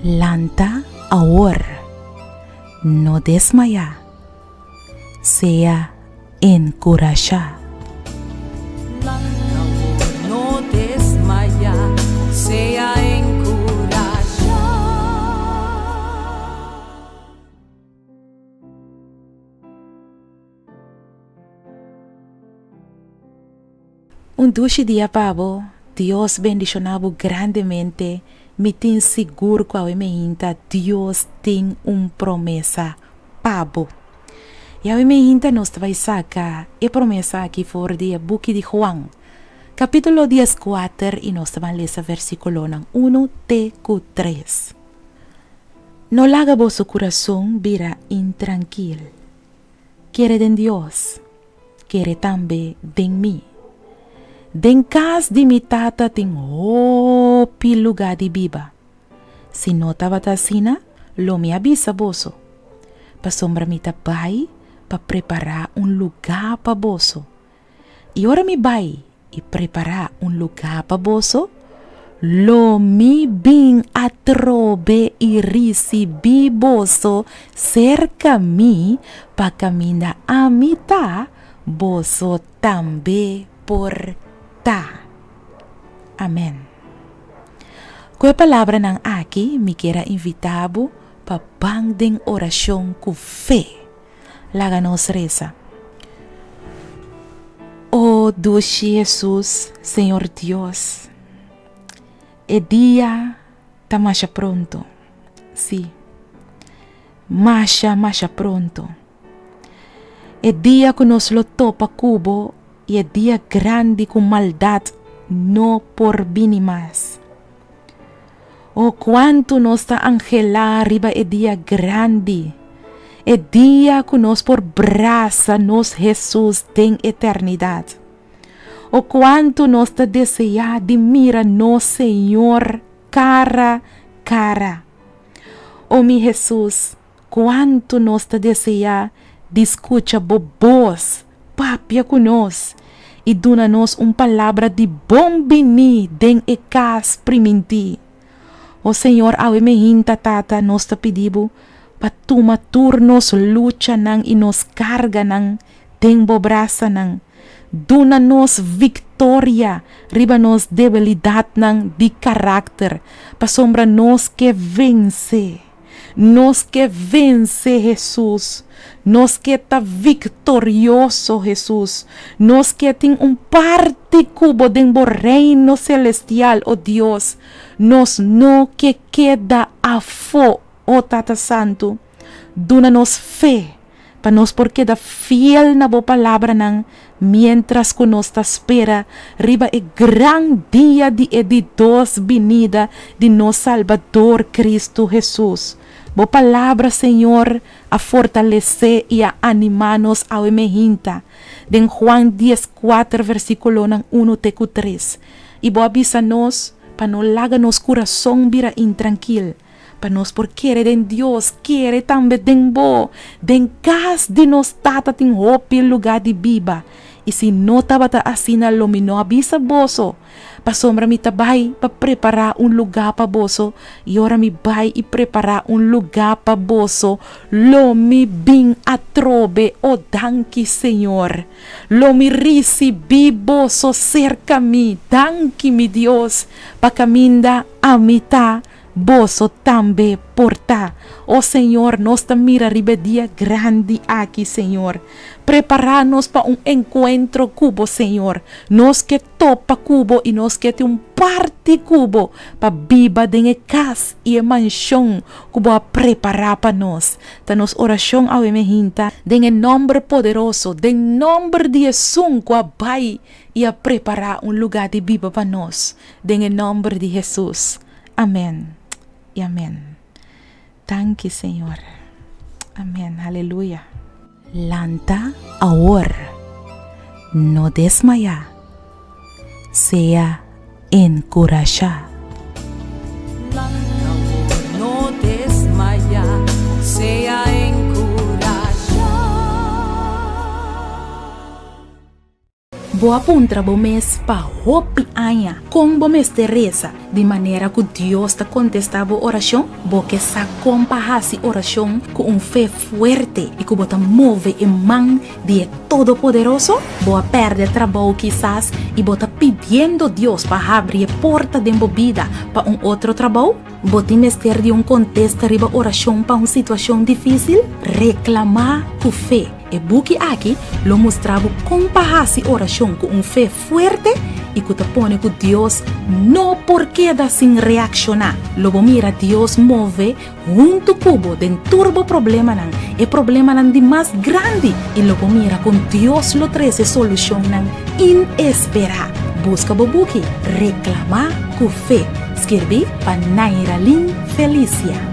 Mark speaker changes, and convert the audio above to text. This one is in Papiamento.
Speaker 1: Lanta awor, no desmayá, sea enkurashá.
Speaker 2: Lanta awor, no desmayá, sea enkurashá.
Speaker 1: Un dushi dia pa bo, Dios bendiciona bo grandemente, mi tin sigur cu awe meinta Dios tin un promesa pa bo. Y awe meinta nos ta bay saca e promesa aki for di e buki di Juan, capitulo dieskuater y nos ta ban lesa versiculonan uno te cu tres. No laga boso curason bira intrankil. Kere den Dios, kere tambe den mi. Den kas di mi Tata tin hopi lugá di biba. Si no tabata asina, lo mi a bisa boso, pasobra mi ta bai pa prepará un lugá pa boso. I ora mi bai i prepará un lugá pa boso, lo mi bin atrobe i risibí boso serka mi pa kaminda ami ta, boso tambe por ta. Amèn. Ku e palabranan aki mi kier a invitá bo pa ban den orashon ku fe. Laga nos resa. O dushi Hesus, Señor Dios, e dia ta masha pronto, sí, masha, masha pronto. E dia ku nos lo topa ku bo i e dia grandi ku maldat no por bini mas. O kuantu nos ta anhelá riba e dia grandi, e dia ku nos por brasa nos Hesus den eternidat! O kuantu nos ta deseá di mira nos Señor kara kara! O mi Hesus, kuantu nos ta deseá di skucha bo bos papia ku nos i duna nos un palabra di bon biní den e kas primintí. O Señor, awe mehinta, Tata, nos ta pidi Bo pa tuma tur nos luchanan i nos karganan den Bo brasanan. Duna nos viktoria riba nos debilidatnan di karakter, pasobra nos ke vense. Nos ke vense Hesus. Nos ke ta viktorioso Hesus. Nos ke tin un parti ku bo den bo reino selestial, o Dios. Nos no ke keda afó, o Tata Santu. Duna nos fe pa nos por keda fiel na bo palabranan miéntras ku nos ta spera riba e gran dia di e di dos binida di nos Salbador Kristu Hesus. Bo palabra, Señor, a fortalesé i a animá nos awe mehinta den Juan dieskuater versíkulonan unu te ku tres. I bo a bisa nos pa no laga nos kurason bira intrankil, Pa nos por kere den Dios, kere tambe den bo. Den kas di nos Tata tin hopi lugá di biba. I si no tabata asina lo mi no a bisa boso, pasobra mi ta bai pa prepará un lugá pa boso, i ora mi bai i prepará un lugá pa boso, lo mi bin atrobe, o danki Señor. Lo mi risibí boso serka mi, danki mi Dios, pa kaminda ami ta. Boso tambe por ta. O Señor, nos ta mira riba e dia grandi aki, Señor. Prepará nos pa un enkuentro ku Bo, Señor. Nos ke topa ku Bo i nos ke tin un parti ku Bo pa biba den e kas i e manshon ku Bo a prepará pa nos. Ta nos orashon awe mehinta den e nòmber poderoso, den nòmber di Esun ku a bai i a prepará un lugá di biba pa nos, den e nòmber di Hesus. Amen y amen. Danki Señor. Amen. Aleluya. Lanta awor. No desmayá. Sea enkurashá.
Speaker 2: Lanta awor, no desmayá. Sea enkurashá.
Speaker 1: Bo a puntra bo mes pa hopi aña kon bo mester resa di manera ku Dios ta kontestá bo orashon? Bo ke sa kon pa hasi orashon ku un fe fuerte i ku bo ta move e man di e Todopoderoso? Bo a pèrdè trabou kisas i bo ta pidiendo Dios pa habri e porta den bo bida pa un otro trabou? Bo tin mester di un kontesta riba orashon pa un situashon difísil? Reklamá ku fe! E buki aki lo mustra bo kon pa hasi orashon ku un fe fuerte i ku ta pone ku Dios no por keda sin reakshoná. Lo bo mira Dios move huntu ku bo den tur bo problemanan, e problemanan di mas grandi, i lo bo mira kon Dios lo trese solushonnan inesperá. Buska bo buki Reklamá ku Fe, skirbí pa Nairalyn Felicia.